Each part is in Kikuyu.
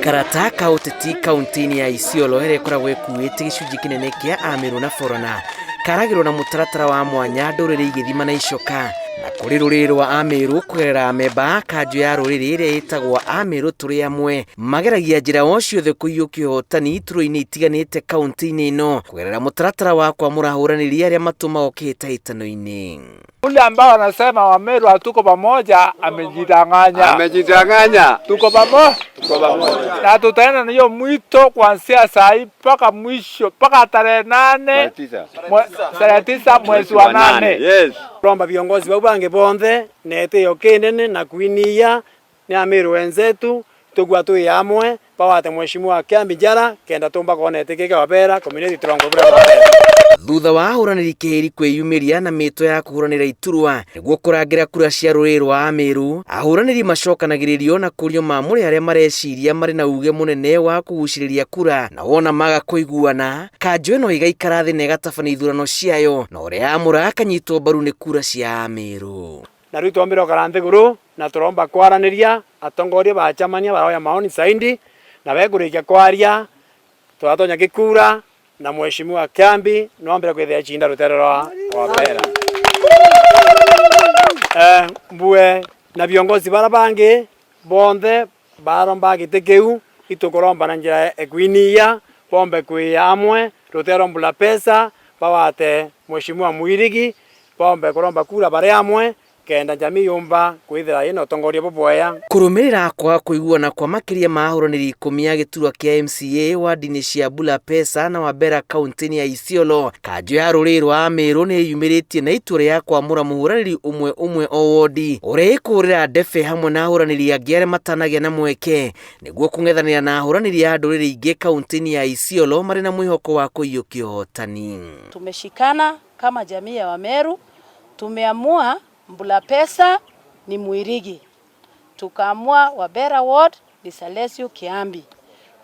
Karata ka ũteti kaunti-inĩ ya Isiolo ĩrĩa ĩkoragwo ĩkuĩte gĩcunjĩ kĩnene kĩa Amĩrũ na Borana karagĩrwo na mũtaratara wa mwanya ndũrĩrĩ igĩthima na icoka na kũrĩ rũrĩrĩ rwa Amĩrũ kũgerera amemba a kanjũ ya rũrĩrĩ ĩrĩa ĩtagwo Amĩrũ tũrĩ amwe mageragia njĩra o ciothe kũiyũkia ũhotani iturwa-inĩ itiganĩte kaunti-inĩ ĩno kũgerera mũtaratara wa kwamũra ahũranĩri arĩa matũmagwo kĩhĩtahĩtano-inĩ. Ule ambao anasema Wameru hatuko pamoja amejidanganya. Amejidanganya. Tuko pamoja, Tuko pamoja. Na tutaenda na hiyo mwito kuanzia saa hii mpaka mwisho mpaka tarehe 8 tarehe 9 mwezi wa 8. Yes. Romba viongozi bau bangi bonthe nete kinene na kwinia ni Amiru wenzetu tugua twi amwe pawate mheshimiwa Kiambi Njara kenda tumba kona etikike Wabera community turongo bura Wabera. Thutha wa ahũranĩri kĩhĩri kwĩyumĩria na mĩto ya kũhũranĩra iturwa nĩguo kũrangĩra kura cia rũrĩrĩ rwa Amĩrũ, ahũranĩri macokanagĩrĩrio na kũrio mamũre arĩa mareciria marĩ na uge mũnene wa kũgucĩrĩria kura, na wona maga kũiguana kanjũ ĩno ĩgaikara thĩ na ĩgatabania ithurano ciayo na ũrĩa yamũra akanyitwo mbaru nĩ kura cia Amĩrũ. Na riu twombire okara nthiguru na turomba kwaraniria atongoria bachamania baroya maoni zaidi na bekurikia kwaria turatonya gikura na mheshimiwa Kiambi noambire kwithia chinda rutere rwa Wabera. Mbue na viongozi bara bangi bonthe baromba giti kiu itukuromba na njira ekwinia bombe kwia amwe rutero mbula pesa bawate mheshimiwa Mwirigi bombe kuromba kura bari amwe kenda jamii yumba kwithira ina utongoria bubwea. Kũrũmĩrĩra kwaga kũiguana kwa makĩria ma ahũranĩri 10 a gĩturwa kĩa MCA wadi-inĩ cia Bulapesa na Wabera kaunti-inĩ ya Isiolo, kanjũ ya rũrĩrĩ rwa Amĩrũ nĩ ĩyumĩrĩtie na itua rĩa kwamũra mũhũranĩri ũmwe ũmwe o wodi ũrĩa ĩkũhũrĩra ndebe hamwe na ahũranĩri angĩ arĩa matanagĩa na mweke nĩguo kũng'ethanĩra na ahũranĩri a ndũrĩrĩ ingĩ kaunti-inĩ ya Isiolo marĩ na mwĩhoko wa kũiyũkia ũhotani. Tumeshikana kama jamii ya Wameru, tumeamua Mbulapesa ni Mwirigi, tukaamua Wabera Ward ni Salesio Kiambi.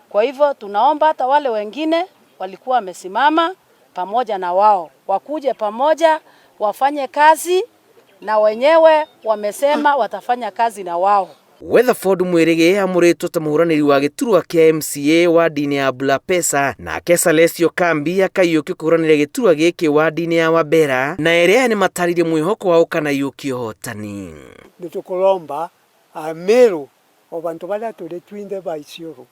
Kwa hivyo tunaomba hata wale wengine walikuwa wamesimama pamoja na wao wakuje pamoja wafanye kazi, na wenyewe wamesema watafanya kazi na wao. Weatherford Mwirigi amũrĩtwo ta mũhũranĩri wa gĩturwa kĩa MCA wadi-inĩ ya Bulapesa, nake Salesio Kambi akaiyũkio kũhũranĩra gĩturwa gĩkĩ wadi-inĩ ya Wabera, na erĩ aya nĩmatarĩirie mwĩhoko wao ũkanaiyũkia ũhotani. Nitukulomba Amiru o bantu baria turi twinthe ba Isiolo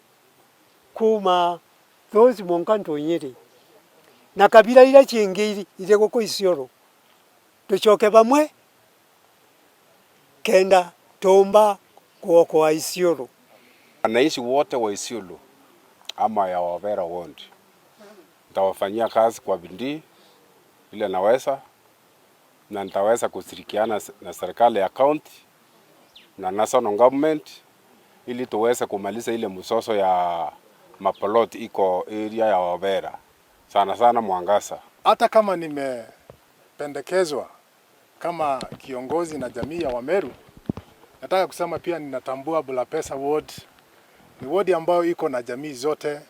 kuma those monka ntonyere na kabila ira chingi ire guku Isiolo tucoke bamwe kenda tumba kuokoa Isiolo. Wananchi wote wa Isiolo ama ya Wabera Ward nitawafanyia kazi kwa bidii vile naweza, na nitaweza kushirikiana na serikali ya county na national government ili tuweze kumaliza ile msoso ya maplot iko area ya Wabera, sana sana Mwangaza. Hata kama nimependekezwa kama kiongozi na jamii ya Wameru, nataka kusema pia ninatambua Bulapesa Ward ni ward ambayo iko na jamii zote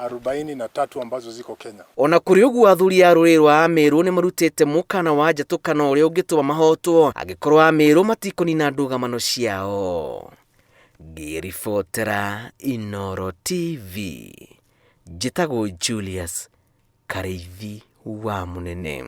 43 ambazo ziko Kenya. Ona kũrĩ ũguo athuri a rũrĩrĩ rwa Amĩrũ nĩ marutĩte mũkana wa njatũkano ũrĩa ũngĩtũma mahotwo angĩkorwo Amĩrũ matikũnina ndũgamano ciao. Ngĩribotera Inooro TV, njĩtagwo Julius Karĩithi wa Mũnene.